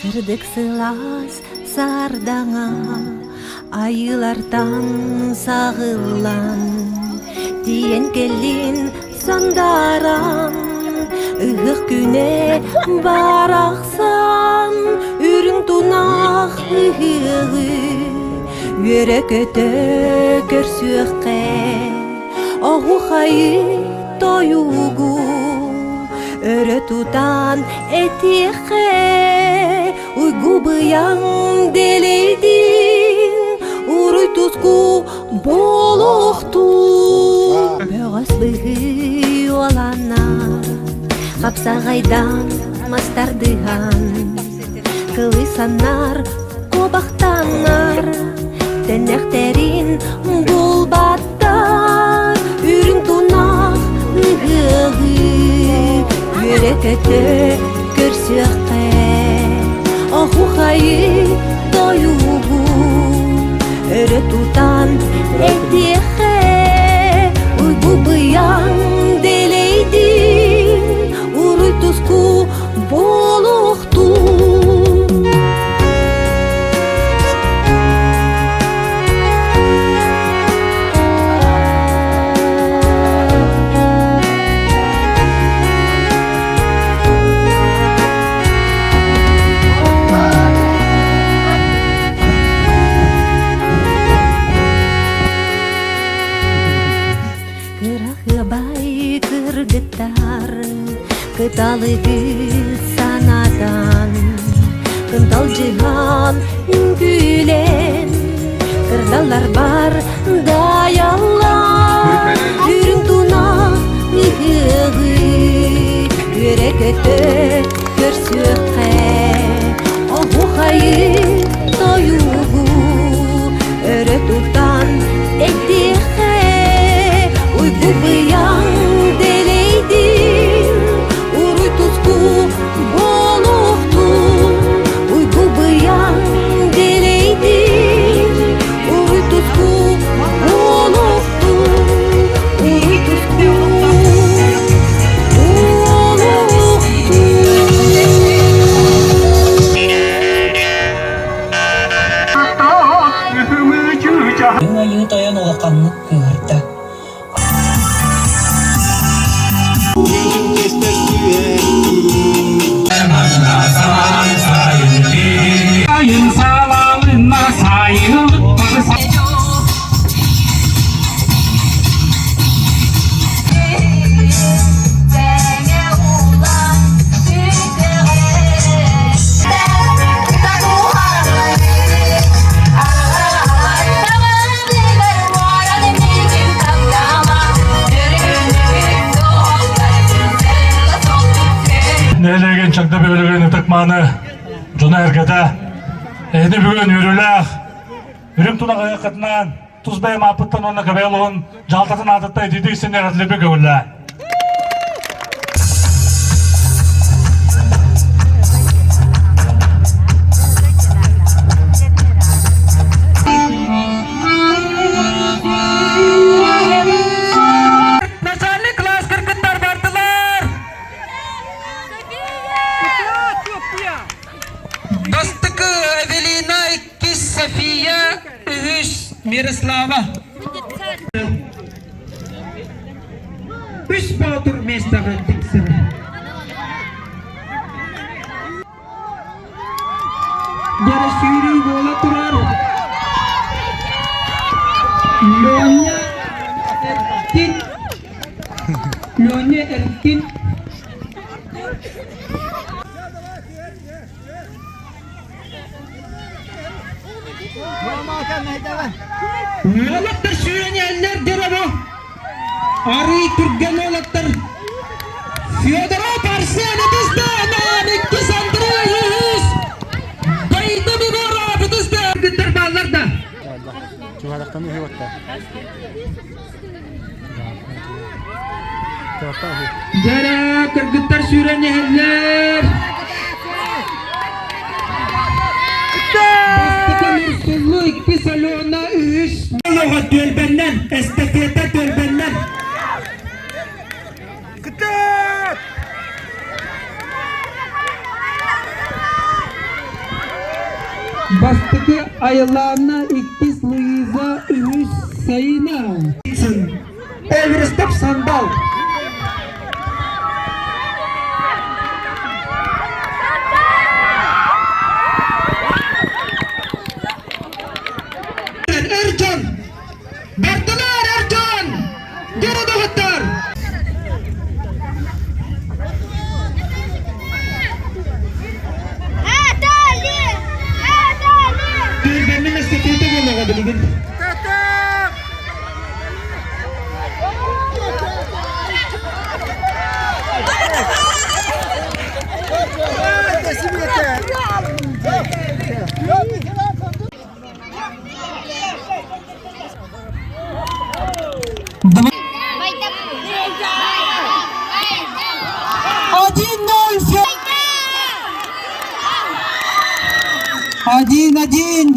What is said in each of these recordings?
Сырдык сылаас сардаҥа айыылартан саҕыллан, тиийэн кэллин сандааран, ыһыах күнэ барахсан, үрүҥ тунах ыһыаҕы үөрэ-көтө көрсүөххэ, оһуохайы тойугу өрө тутан этиэххэ, уйгу быйаҥ дэлэйдин, уруй туску буолуохтун. Бөҕөс быһыы уолана, хапсаҕайдан мастардыһан, кылысаннар, куобахтанар, тэннэхтэрин булбаттар, үрүҥ тунах ыһыаҕы үөрэ-көтө көрсүөххэ, оһуохайы тойугу өрө тутан этиэххэ, уйгу быйаҥ дэлэйдин, уруй туску буолуохтун. Кырахыбай кыргыттар кыталыгы санатан, кынталдьыһан үҥкүүлэн, кырдаллар бар дайаллар, үрүҥ тунах ыһыаҕы үөрэ-көтө көрсүөххэ, оһуохайы тойугу өрө тутан этиэххэ, уйгу быйаҥ дэлэйдин, уруй туску буолуохтун, уйгу быйаҥ дэлэйдин, уруй туску буолуохтун, уруй туску Айыы тойон улаханнык кыыһырда. Нэһилиэгин Чагда бөһүөлэгин ытык-мааны дьоно-сэргэтэ, эһини бүгүн үөрүүлээх үрүҥ тунах ыһыаххытынан тус бэйэм ааппыттан уонна Кэбэйэ олоҕун дьаһалтатын аатыттан итиитик истиҥ көҥүллээ. Начальник класс кыргыттар бардылар! Бастакы Эвелина, иккис София, үһүс Мирослава. Үс боотур миэстэҕэ тиксэр. Дьэрэ сүүрүү буола турар. Леня Эркин. Леня Эркин. Уолаттар сүүрэнэллэр дөрөбө. Арыы түргэн уолаттар Федоров Арсен ытыстаан иккис Андрей үһүс Дайда Егоров ытыстаан кыттар бааллар да. Чугаһатахтан үһү Дьэрэ кыргыттар сүүрэн иһэллэр. Бастакы Нурсуллу, иккис Алена, үһүс Олоҕо түөлбэннэн, эстафета түөлбэннэн. Кытаат! Бастакы Айлана, иккис Луиза, үһүс Саина. Эверстов Сандал. Эр дьон! Бардылар эр дьон! Дөрө доҕоттор! Түөлбэммин эстафета буолуоҕа билигин. Один-ноль! Один-один!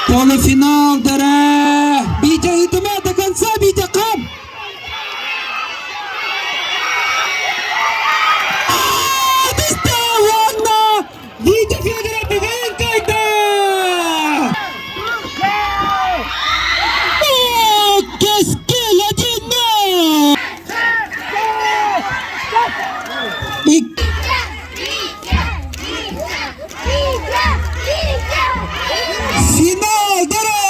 Полуфинал, дара! Витя Итума до конца, Витя, кам! Витя Федоров бүгүн кайда! Кэскил один-ноль! Финал, дара!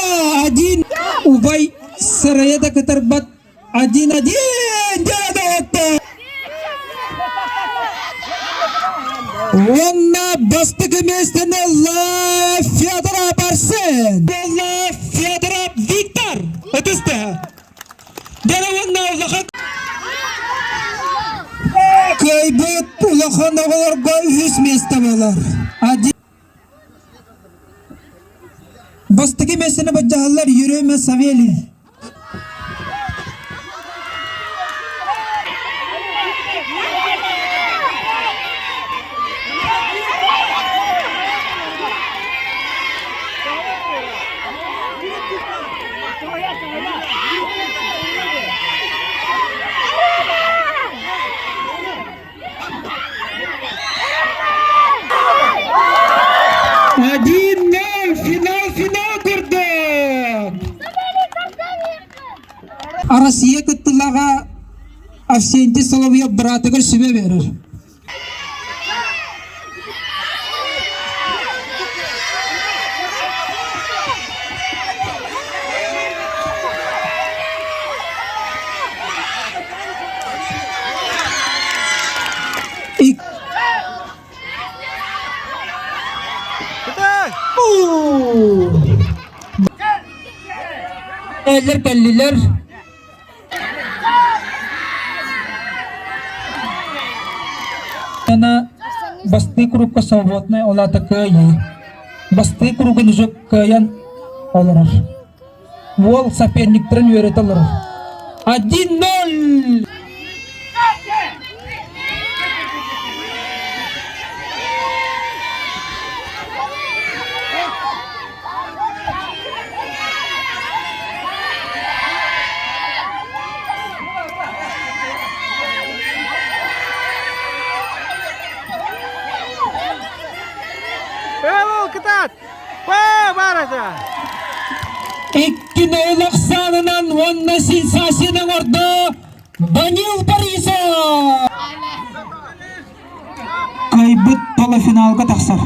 Один убай сарая да кытарбат один-один! Дара Уонна бастакы миэстэни ылла Федоров Арсен. Буолла Федоров Виктор. Ытысты. Дара уонна улахан кыайбыт улахан оҕолорго үһүс миэстэ буолар. Один Бастакы миэстэни бадьаһаллар Ерема Савелий. Один-ноль, финал, финал курдук! Россия кыттыылааҕа Авсентий Соловьев быраатыгар сүбэ биэрэр. Эллер кэллилэр. Ана бастыы курукка свободнай олата кыайыы. Бастыы куругун уже кыайан олорор. Уол соперниктарын үөрэтэ олорор. 1-0! Эл кытаат! Икки нөл ахсаанынан уонна сенсацияны оҥордо Данил Борисов! Кыайбыт полуфиналга тахсар.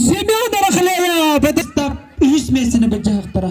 Семен Рахлея үһүс миэстэни былдьаһыахтара.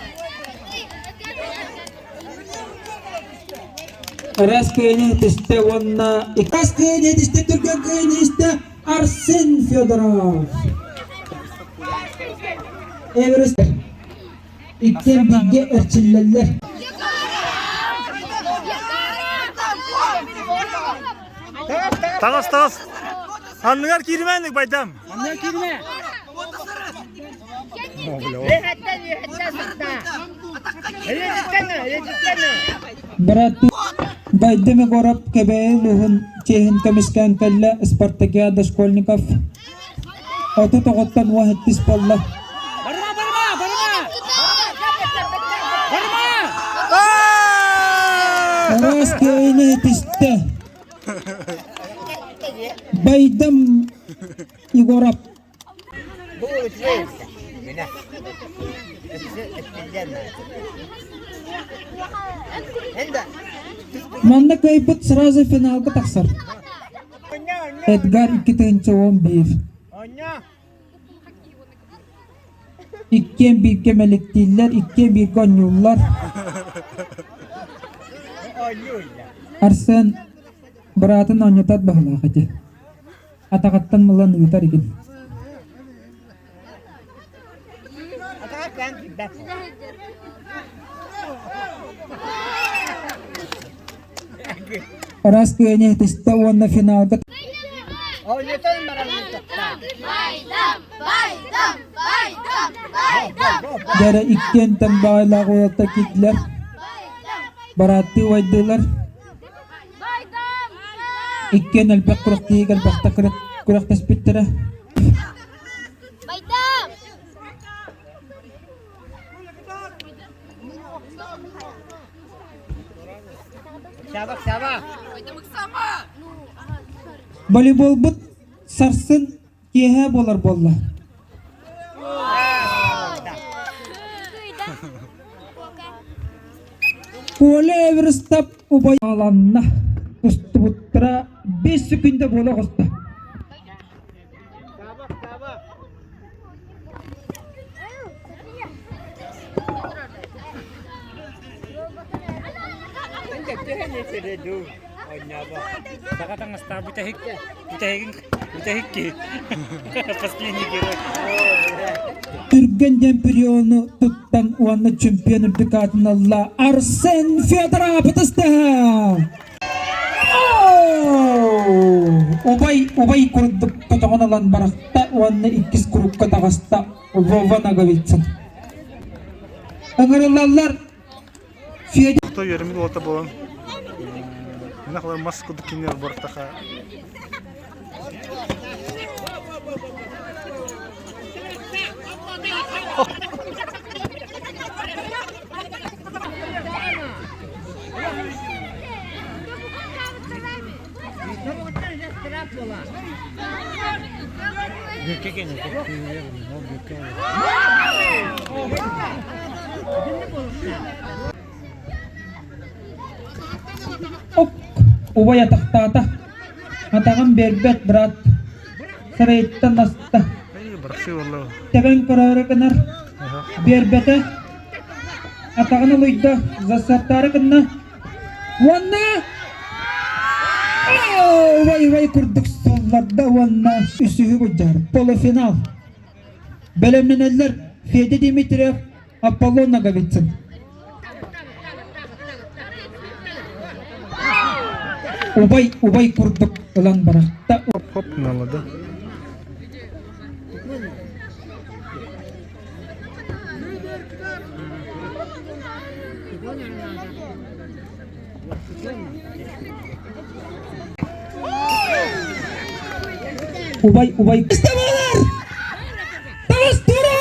Раз кыайыны түстэ уонна иккис кыайыны түстэ түргэн кыайыны истэ Арсен Федоров. Эверест иккиэн бииргэ эрчиллэллэр. Таҕыс таҕыс. Анныгар киирмээнник байдам. Анныгар киирмэ. Брат Байдым Егоров Кэбээйи улууһун чиэһин көмүскээн кэллэ Спартакиада школьников 30 оҕоттон 12 буолла. Барыма, барыма, барыма! Барыма! Араас кыайыыны ситистэ. Байдам Егоров Манна кыайбыт сразу финалга тахсар. Эдгар 2011. Иккиэн бииргэ мэликтииллэр, иккиэн бииргэ оонньууллар. Арсен быраатын оонньотор баһылаах ити. Атаҕыттан ылан ыытар игин. Раз кыайан иһитистэ уонна финалга Дьэрэ иккиэнтэн баайлаах уолаттар киирдилэр. Барааттыы убайдыылар. Иккиэн элбэх күрэхтэһиигэ элбэхтэ күрэхтэспиттэрэ. Волейболбут сарсын киэһэ буолар буолла. Коля Эверстов убайаланна. Устубуттара 5 секунда буола оҕуста. Саха таҥастаах бүтэһик бүтэһигин бүтэһик киһи последний герой. Түргэн диэн приему туттан уонна чемпион үрдүк аатын ылла Арсен Федоров ытыстаһа! Убай убай курдук көтөҕөн ылан барахта уонна иккис курукка таҕыста Вова Ноговицын. Ыҥырыллаллар Федя Кто үөрэммит уолта буолан мына мас курдук кинилэр барахтаха Ок, убай атахтаата. Атаҕын биэрбэт, брат. Сарайыттан аста. Тэбэн көрөөрү гынар. Биэрбэтэ. Атаҕын олуйда, засартаары гынна. Уонна Убай убай курдук сулларда уонна үсүһү былдьаһар. Полуфинал. Бэлэмнэнэллэр Федя Дмитриев, Аполлон Ноговицын. Убай убай курдук ылан барахта. Хоп, налада. Убай убай Истабалар! Таҕыстыра!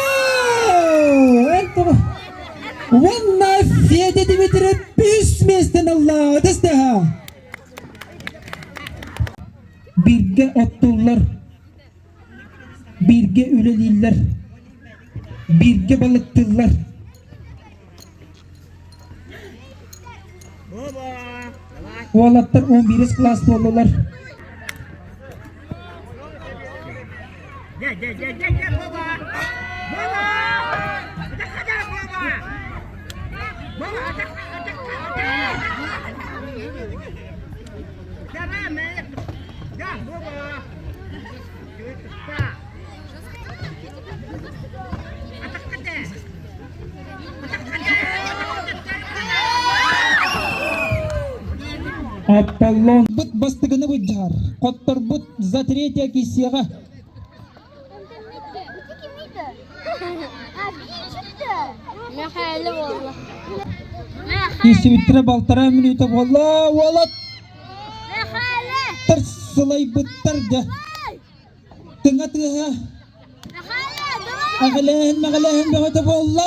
Уонна Федя Дмитриев үс миэстэни ылла. Ытыстаһа! Бииргэ оттуллар Бииргэ үлэлииллэр, бииргэ балыктыыллар. Уолаттар 11 кылаас буоллулар. Аполлон быт бастыгыны быдьар, хотторбут за третье кисиэҕэ. Киирсибиттэрэ балтараа мүнүүтэ буолла, уолаттар сылайбыттар дьэ. Тыҥа тыаһа Эҕэлээһин мэҕэлээһин бөҕөтө буолла.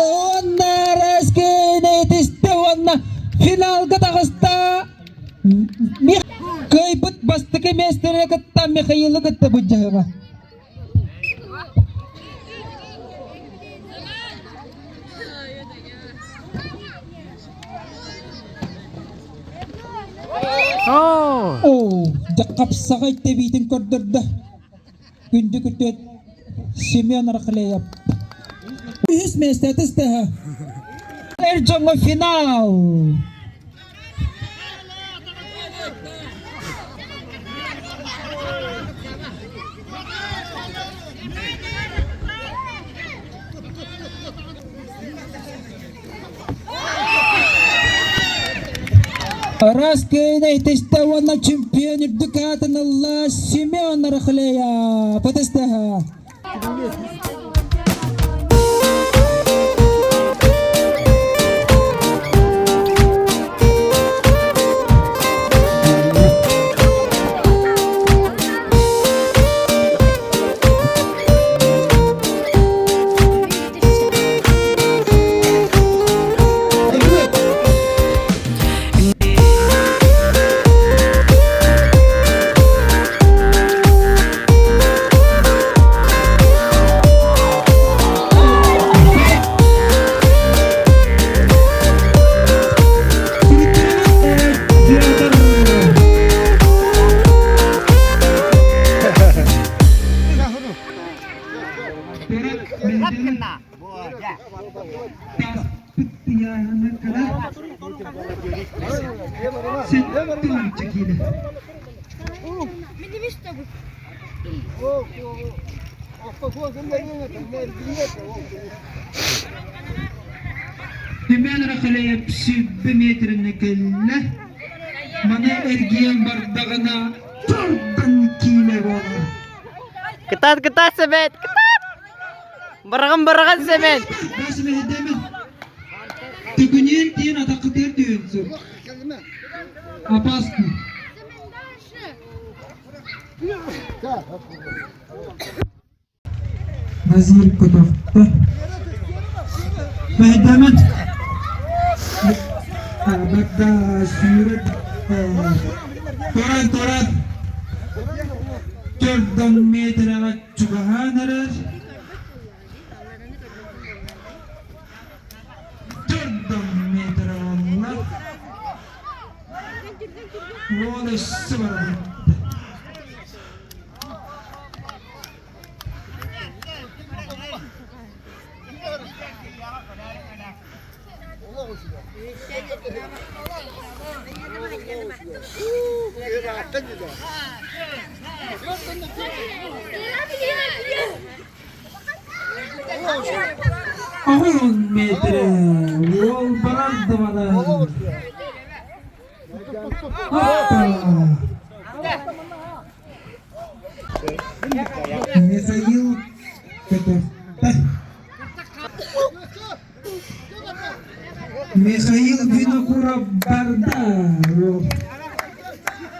Уонна Раскин уонна финалга таҕыста. Кыайбыт бастакы миэстэни кытта Михаилы кытта былдьаһыаҕа. Оо, дьэ хапсаҕай тэбиитин көрдөрдө. Күндү күтүөт Семен Рахлеев. Үһүс миэстэ тыстыһа. Эр дьоҥҥо финал. Раз кыайын итистэ уонна чемпион үрдүк аатын ылла Семен Рахлеев. Ытыстаһа. Түмэн Рахалеев сүүрбэ метрини кэллэ. Маны эргийэн бардаҕына турдан киилэ буолар. Кытаат, кытаат, Сэмэн! Кытаат! Быраҕын, быраҕын, Сэмэн! Түгүнүөн диэн атаххытыгар түһүөн сөп. Опасно. Назир көтөхтө. Мэйдэмэт. Бэрдэ сүүрэ туран туран төрдөн метрэҕэ чугаһаан эрэр. Төрдөн метрэ буолла. Уол өссө барар. Оҕун метрэ уол барар да барар. Михаил көтөхтө. Михаил Винокуров барда.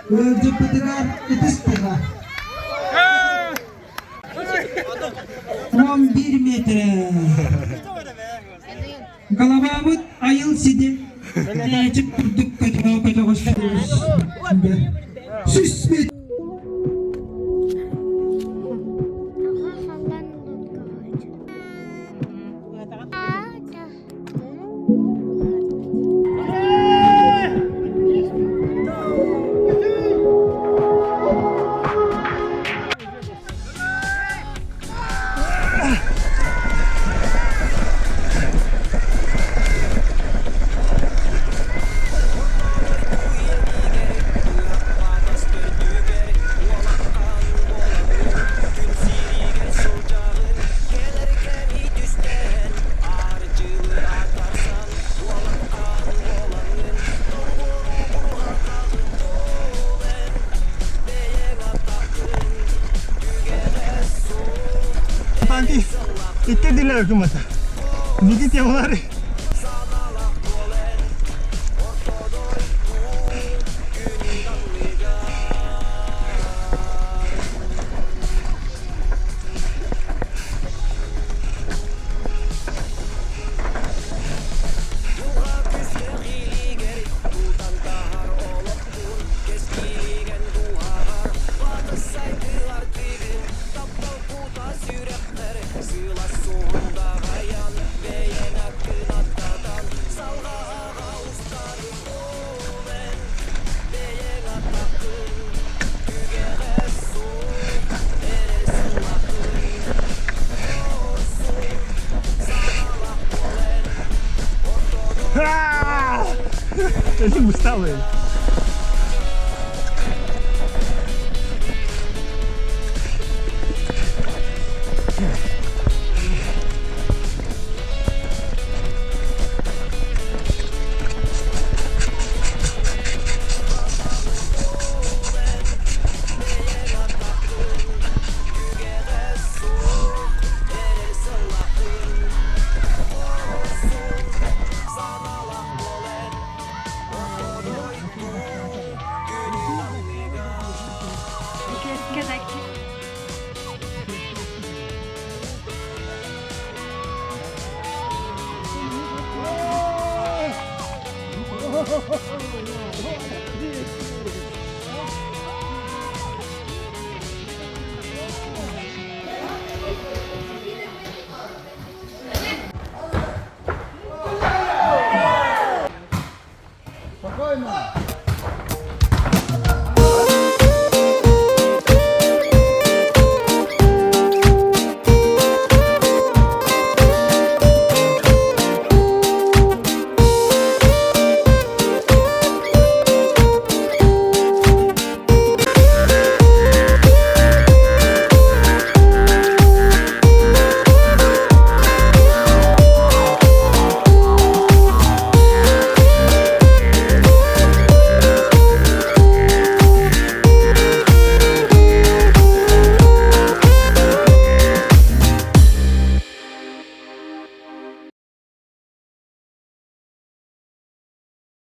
Ыалдьыппытыгар ытыстыга. 11 метрэ. Головабыт айыл сиди мээчик курдук көтөҕө көтөҕө Сүс метр. Икки дилер кымата. Ники темалары. Эти усталые.